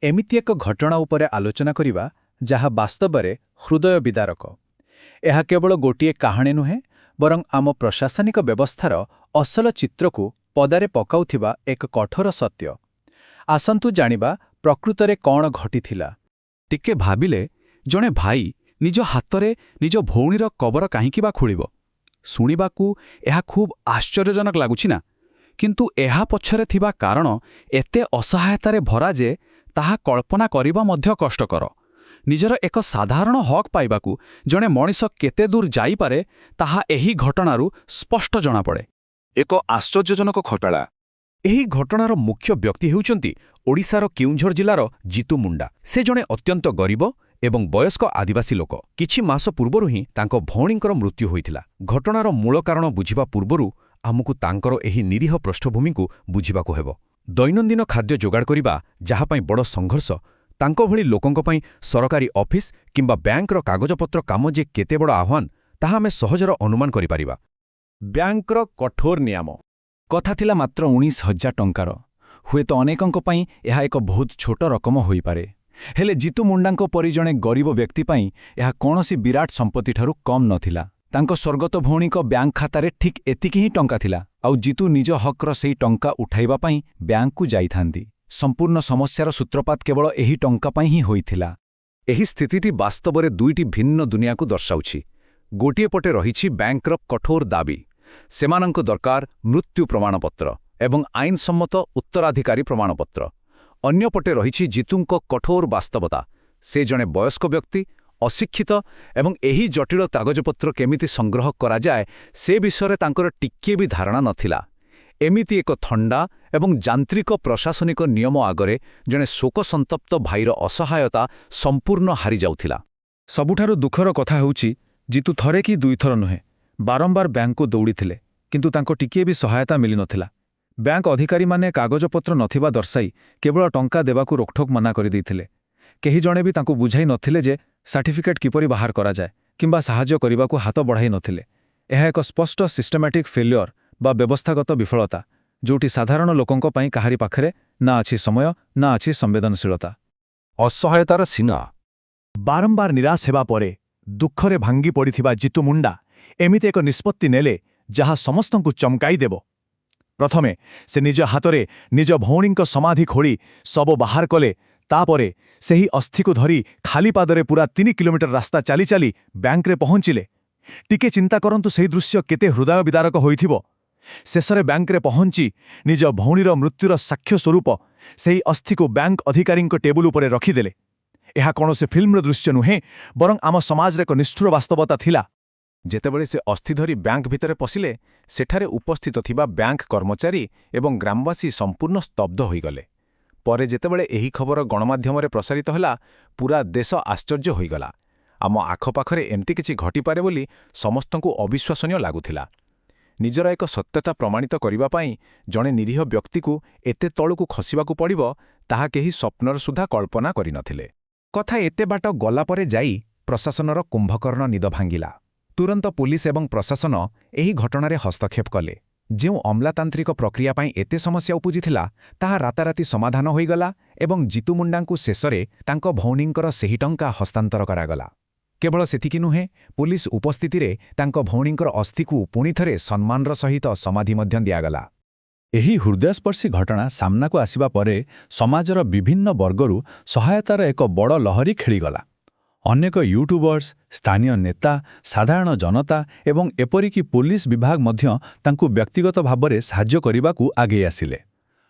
ଏମିତି ଏକ ଘଟଣା ଉପରେ ଆଲୋଚନା କରିବା ଯାହା ବାସ୍ତବରେ ହୃଦୟ ବିଦାରକ। ଏହା କେବଳ ଗୋଟିଏ କାହାଣୀ ନୁହେଁ, ବରଂ ଆମ ପ୍ରଶାସନିକ ବ୍ୟବସ୍ଥାର ଅସଲ ଚିତ୍ରକୁ ପଦାରେ ପକାଉଥିବା ଏକ କଠୋର ସତ୍ୟ। ଆସନ୍ତୁ ଜାଣିବା ପ୍ରକୃତରେ କ'ଣ ଘଟିଥିଲା। ଟିକେ ଭାବିଲେ, ଜଣେ ଭାଇ ନିଜ ହାତରେ ନିଜ ଭଉଣୀର କବର କାହିଁକି ବା ଖୋଳିବ? ଶୁଣିବାକୁ ଏହା ଖୁବ୍ ଆଶ୍ଚର୍ଯ୍ୟଜନକ ଲାଗୁଛି ନା? କିନ୍ତୁ ଏହା ପଛରେ ଥିବା କାରଣ ଏତେ ଅସହାୟତାରେ ଭରା ଯେ ତାହା କଳ୍ପନା କରିବା ମଧ୍ୟ କଷ୍ଟକର। ନିଜର ଏକ ସାଧାରଣ ହକ୍ ପାଇବାକୁ ଜଣେ ମଣିଷ କେତେ ଦୂର ଯାଇପାରେ, ତାହା ଏହି ଘଟଣାରୁ ସ୍ପଷ୍ଟ ଜଣାପଡ଼େ। ଏକ ଆଶ୍ଚର୍ଯ୍ୟଜନକ ଘଟଣା। ଏହି ଘଟଣାର ମୁଖ୍ୟ ବ୍ୟକ୍ତି ହେଉଛନ୍ତି ଓଡ଼ିଶାର କେଉଁଝର ଜିଲ୍ଲାର ଜିତୁ ମୁଣ୍ଡା। ସେ ଜଣେ ଅତ୍ୟନ୍ତ ଗରିବ ଏବଂ ବୟସ୍କ ଆଦିବାସୀ ଲୋକ। କିଛି ମାସ ପୂର୍ବରୁ ହିଁ ତାଙ୍କ ଭଉଣୀଙ୍କର ମୃତ୍ୟୁ ହୋଇଥିଲା। ଘଟଣାର ମୂଳ କାରଣ ବୁଝିବା ପୂର୍ବରୁ ଆମକୁ ତାଙ୍କର ଏହି ନିରୀହ ପୃଷ୍ଠଭୂମିକୁ ବୁଝିବାକୁ ହେବ। ଦୈନନ୍ଦିନ ଖାଦ୍ୟ ଯୋଗାଡ଼ କରିବା ଯାହା ପାଇଁ ବଡ଼ ସଂଘର୍ଷ, ତାଙ୍କ ଭଳି ଲୋକଙ୍କ ପାଇଁ ସରକାରୀ ଅଫିସ କିମ୍ବା ବ୍ୟାଙ୍କର କାଗଜପତ୍ର କାମ ଯେ କେତେ ବଡ଼ ଆହ୍ୱାନ, ତାହା ଆମେ ସହଜରେ ଅନୁମାନ କରିପାରିବା। ବ୍ୟାଙ୍କର କଠୋର ନିୟମ। କଥା ଥିଲା ମାତ୍ର 19,000 ଟଙ୍କାର। ହୁଏତ ଅନେକଙ୍କ ପାଇଁ ଏହା ଏକ ବହୁତ ଛୋଟ ରକମ ହୋଇପାରେ। ହେଲେ ଜିତୁ ମୁଣ୍ଡାଙ୍କ ପରି ଜଣେ ଗରିବ ବ୍ୟକ୍ତି ପାଇଁ ଏହା କୌଣସି ବିରାଟ ସମ୍ପତ୍ତିଠାରୁ କମ୍ ନଥିଲା। ତାଙ୍କ ସ୍ୱର୍ଗତ ଭଉଣୀଙ୍କ ବ୍ୟାଙ୍କ ଖାତାରେ ଠିକ୍ ଏତିକି ହିଁ ଟଙ୍କା ଥିଲା। ଆଉ ଜିତୁ ନିଜ ହକ୍ର ସେଇ ଟଙ୍କା ଉଠାଇବା ପାଇଁ ବ୍ୟାଙ୍କକୁ ଯାଇଥାନ୍ତି। ସମ୍ପୂର୍ଣ୍ଣ ସମସ୍ୟାର ସୂତ୍ରପାତ କେବଳ ଏହି ଟଙ୍କା ପାଇଁ ହିଁ ହୋଇଥିଲା। ଏହି ସ୍ଥିତିଟି ବାସ୍ତବରେ ଦୁଇଟି ଭିନ୍ନ ଦୁନିଆକୁ ଦର୍ଶାଉଛି। ଗୋଟିଏ ପଟେ ରହିଛି ବ୍ୟାଙ୍କର କଠୋର ଦାବି। ସେମାନଙ୍କୁ ଦରକାର ମୃତ୍ୟୁ ପ୍ରମାଣପତ୍ର ଏବଂ ଆଇନସମ୍ମତ ଉତ୍ତରାଧିକାରୀ ପ୍ରମାଣପତ୍ର। ଅନ୍ୟପଟେ ରହିଛି ଜିତୁଙ୍କ କଠୋର ବାସ୍ତବତା। ସେ ଜଣେ ବୟସ୍କ ବ୍ୟକ୍ତି, ଅଶିକ୍ଷିତ ଏବଂ ଏହି ଜଟିଳ କାଗଜପତ୍ର କେମିତି ସଂଗ୍ରହ କରାଯାଏ, ସେ ବିଷୟରେ ତାଙ୍କର ଟିକିଏ ବି ଧାରଣା ନଥିଲା। ଏମିତି ଏକ ଥଣ୍ଡା ଏବଂ ଯାନ୍ତ୍ରିକ ପ୍ରଶାସନିକ ନିୟମ ଆଗରେ ଜଣେ ଶୋକସନ୍ତପ୍ତ ଭାଇର ଅସହାୟତା ସମ୍ପୂର୍ଣ୍ଣ ହାରିଯାଉଥିଲା। ସବୁଠାରୁ ଦୁଃଖର କଥା ହେଉଛି, ଜିତୁ ଥରେ କି ଦୁଇଥର ନୁହେଁ, ବାରମ୍ବାର ବ୍ୟାଙ୍କକୁ ଦୌଡ଼ିଥିଲେ। କିନ୍ତୁ ତାଙ୍କ ଟିକିଏ ବି ସହାୟତା ମିଳିନଥିଲା। ବ୍ୟାଙ୍କ ଅଧିକାରୀମାନେ କାଗଜପତ୍ର ନଥିବା ଦର୍ଶାଇ କେବଳ ଟଙ୍କା ଦେବାକୁ ରୋକଠୋକ ମନା କରିଦେଇଥିଲେ। କେହି ଜଣେ ବି ତାଙ୍କୁ ବୁଝାଇ ନଥିଲେ ଯେ ସାର୍ଟିଫିକେଟ୍ କିପରି ବାହାର କରାଯାଏ, କିମ୍ବା ସାହାଯ୍ୟ କରିବାକୁ ହାତ ବଢ଼ାଇ ନଥିଲେ। ଏହା ଏକ ସ୍ପଷ୍ଟ ସିଷ୍ଟମାଟିକ୍ ଫେଲ୍ୟୁଅର ବା ବ୍ୟବସ୍ଥାଗତ ବିଫଳତା, ଯେଉଁଠି ସାଧାରଣ ଲୋକଙ୍କ ପାଇଁ କାହାରି ପାଖରେ ନା ଅଛି ସମୟ, ନା ଅଛି ସମ୍ବେଦନଶୀଳତା। ଅସହାୟତାର ସୀମା। ବାରମ୍ବାର ନିରାଶ ହେବା ପରେ ଦୁଃଖରେ ଭାଙ୍ଗି ପଡ଼ିଥିବା ଜିତୁ ମୁଣ୍ଡା ଏମିତି ଏକ ନିଷ୍ପତ୍ତି ନେଲେ ଯାହା ସମସ୍ତଙ୍କୁ ଚମକାଇ ଦେବ। ପ୍ରଥମେ ସେ ନିଜ ହାତରେ ନିଜ ଭଉଣୀଙ୍କ ସମାଧି ଖୋଳି ଶବ ବାହାର କଲେ। ତାପରେ ସେହି ଅସ୍ଥିକୁ ଧରି ଖାଲି ପାଦରେ ପୂରା 3 କିଲୋମିଟର ରାସ୍ତା ଚାଲି ଚାଲି ବ୍ୟାଙ୍କରେ ପହଞ୍ଚିଲେ। ଟିକେ ଚିନ୍ତା କରନ୍ତୁ, ସେହି ଦୃଶ୍ୟ କେତେ ହୃଦୟ ବିଦାରକ ହୋଇଥିବ। ଶେଷରେ ବ୍ୟାଙ୍କରେ ପହଞ୍ଚି ନିଜ ଭଉଣୀର ମୃତ୍ୟୁର ସାକ୍ଷ୍ୟ ସ୍ୱରୂପ ସେହି ଅସ୍ଥିକୁ ବ୍ୟାଙ୍କ ଅଧିକାରୀଙ୍କ ଟେବୁଲ ଉପରେ ରଖିଦେଲେ। ଏହା କୌଣସି ଫିଲ୍ମର ଦୃଶ୍ୟ ନୁହେଁ, ବରଂ ଆମ ସମାଜରେ ଏକ ନିଷ୍ଠୁର ବାସ୍ତବତା ଥିଲା। ଯେତେବେଳେ ସେ ଅସ୍ଥି ଧରି ବ୍ୟାଙ୍କ ଭିତରେ ପଶିଲେ, ସେଠାରେ ଉପସ୍ଥିତ ଥିବା ବ୍ୟାଙ୍କ କର୍ମଚାରୀ ଏବଂ ଗ୍ରାମବାସୀ ସମ୍ପୂର୍ଣ୍ଣ ସ୍ତବ୍ଧ ହୋଇଗଲେ। ପରେ ଯେତେବେଳେ ଏହି ଖବର ଗଣମାଧ୍ୟମରେ ପ୍ରସାରିତ ହେଲା, ପୂରା ଦେଶ ଆଶ୍ଚର୍ଯ୍ୟ ହୋଇଗଲା। ଆମ ଆଖପାଖରେ ଏମିତି କିଛି ଘଟିପାରେ ବୋଲି ସମସ୍ତଙ୍କୁ ଅବିଶ୍ୱସନୀୟ ଲାଗୁଥିଲା। ନିଜର ଏକ ସତ୍ୟତା ପ୍ରମାଣିତ କରିବା ପାଇଁ ଜଣେ ନିରୀହ ବ୍ୟକ୍ତିକୁ ଏତେ ତଳକୁ ଖସିବାକୁ ପଡ଼ିବ, ତାହା କେହି ସ୍ୱପ୍ନରେ ସୁଦ୍ଧା କଳ୍ପନା କରିନଥିଲେ। କଥା ଏତେ ବାଟ ଗଲା ପରେ ଯାଇ ପ୍ରଶାସନର କୁମ୍ଭକର୍ଣ୍ଣ ନିଦ ଭାଙ୍ଗିଲା। ତୁରନ୍ତ ପୁଲିସ ଏବଂ ପ୍ରଶାସନ ଏହି ଘଟଣାରେ ହସ୍ତକ୍ଷେପ କଲେ। ଯେଉଁ ଅମ୍ଲାତାନ୍ତ୍ରିକ ପ୍ରକ୍ରିୟା ପାଇଁ ଏତେ ସମସ୍ୟା ଉପୁଜିଥିଲା, ତାହା ରାତାରାତି ସମାଧାନ ହୋଇଗଲା ଏବଂ ଜିତୁ ମୁଣ୍ଡାଙ୍କୁ ଶେଷରେ ତାଙ୍କ ଭଉଣୀଙ୍କର ସେହି ଟଙ୍କା ହସ୍ତାନ୍ତର କରାଗଲା। କେବଳ ସେତିକି ନୁହେଁ, ପୁଲିସ ଉପସ୍ଥିତିରେ ତାଙ୍କ ଭଉଣୀଙ୍କର ଅସ୍ଥିକୁ ପୁଣିଥରେ ସମ୍ମାନର ସହିତ ସମାଧି ମଧ୍ୟ ଦିଆଗଲା। ଏହି ହୃଦୟସ୍ପର୍ଶୀ ଘଟଣା ସାମ୍ନାକୁ ଆସିବା ପରେ ସମାଜର ବିଭିନ୍ନ ବର୍ଗରୁ ସହାୟତାର ଏକ ବଡ଼ ଲହରୀ ଖେଳିଗଲା। ଅନେକ ୟୁଟ୍ୟୁବର୍ସ, ସ୍ଥାନୀୟ ନେତା, ସାଧାରଣ ଜନତା ଏବଂ ଏପରିକି ପୋଲିସ ବିଭାଗ ମଧ୍ୟ ତାଙ୍କୁ ବ୍ୟକ୍ତିଗତ ଭାବରେ ସାହାଯ୍ୟ କରିବାକୁ ଆଗେଇ ଆସିଲେ।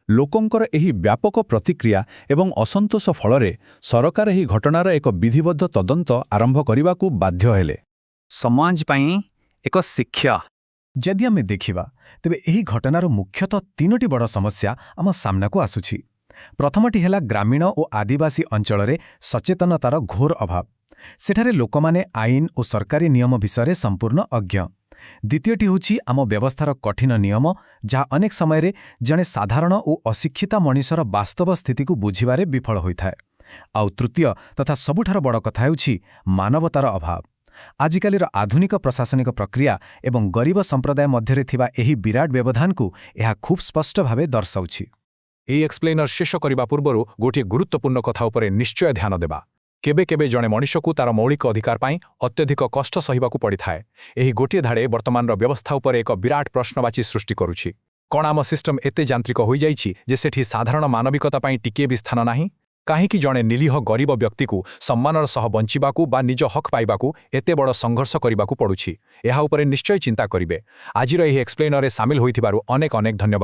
ଲୋକଙ୍କର ଏହି ବ୍ୟାପକ ପ୍ରତିକ୍ରିୟା ଏବଂ ଅସନ୍ତୋଷ ଫଳରେ ସରକାର ଏହି ଘଟଣାର ଏକ ବିଧିବଦ୍ଧ ତଦନ୍ତ ଆରମ୍ଭ କରିବାକୁ ବାଧ୍ୟ ହେଲେ। ସମାଜ ପାଇଁ ଏକ ଶିକ୍ଷା। ଯଦି ଆମେ ଦେଖିବା, ତେବେ ଏହି ଘଟଣାର ମୁଖ୍ୟତଃ ତିନୋଟି ବଡ଼ ସମସ୍ୟା ଆମ ସାମ୍ନାକୁ ଆସୁଛି। ପ୍ରଥମଟି ହେଲା ଗ୍ରାମୀଣ ଓ ଆଦିବାସୀ ଅଞ୍ଚଳରେ ସଚେତନତାର ଘୋର ଅଭାବ। ସେଠାରେ ଲୋକମାନେ ଆଇନ ଓ ସରକାରୀ ନିୟମ ବିଷୟରେ ସମ୍ପୂର୍ଣ୍ଣ ଅଜ୍ଞ। ଦ୍ୱିତୀୟଟି ହେଉଛି ଆମ ବ୍ୟବସ୍ଥାର କଠିନ ନିୟମ, ଯାହା ଅନେକ ସମୟରେ ଜଣେ ସାଧାରଣ ଓ ଅଶିକ୍ଷିତ ମଣିଷର ବାସ୍ତବ ସ୍ଥିତିକୁ ବୁଝିବାରେ ବିଫଳ ହୋଇଥାଏ। ଆଉ ତୃତୀୟ ତଥା ସବୁଠାରୁ ବଡ଼ କଥା ହେଉଛି ମାନବତାର ଅଭାବ। ଆଜିକାଲିର ଆଧୁନିକ ପ୍ରଶାସନିକ ପ୍ରକ୍ରିୟା ଏବଂ ଗରିବ ସମ୍ପ୍ରଦାୟ ମଧ୍ୟରେ ଥିବା ଏହି ବିରାଟ ବ୍ୟବଧାନକୁ ଏହା ଖୁବ୍ ସ୍ପଷ୍ଟ ଭାବେ ଦର୍ଶାଉଛି। ଏହି ଏକ୍ସପ୍ଲେନର ଶେଷ କରିବା ପୂର୍ବରୁ ଗୋଟିଏ ଗୁରୁତ୍ୱପୂର୍ଣ୍ଣ କଥା ଉପରେ ନିଶ୍ଚୟ ଧ୍ୟାନ ଦେବା। କେବେ କେବେ ଜଣେ ମଣିଷକୁ ତାର ମୌଳିକ ଅଧିକାର ପାଇଁ ଅତ୍ୟଧିକ କଷ୍ଟ ସହିବାକୁ ପଡ଼ିଥାଏ। ଏହି ଗୋଟିଏ ଧାଡ଼େ ବର୍ତ୍ତମାନର ବ୍ୟବସ୍ଥା ଉପରେ ଏକ ବିରାଟ ପ୍ରଶ୍ନବାଚୀ ସୃଷ୍ଟି କରୁଛି। କ'ଣ ଆମ ସିଷ୍ଟମ ଏତେ ଯାନ୍ତ୍ରିକ ହୋଇଯାଇଛି ଯେ ସେଠି ସାଧାରଣ ମାନବିକତା ପାଇଁ ଟିକିଏ ବି ସ୍ଥାନ ନାହିଁ? କାହିଁକି ଜଣେ ନିରୀହ ଗରିବ ବ୍ୟକ୍ତିକୁ ସମ୍ମାନର ସହ ବଞ୍ଚିବାକୁ ବା ନିଜ ହକ୍ ପାଇବାକୁ ଏତେ ବଡ଼ ସଂଘର୍ଷ କରିବାକୁ ପଡ଼ୁଛି? ଏହା ଉପରେ ନିଶ୍ଚୟ ଚିନ୍ତା କରିବେ। ଆଜିର ଏହି ଏକ୍ସପ୍ଲେନରରେ ସାମିଲ ହୋଇଥିବାରୁ ଅନେକ ଅନେକ ଧନ୍ୟବାଦ।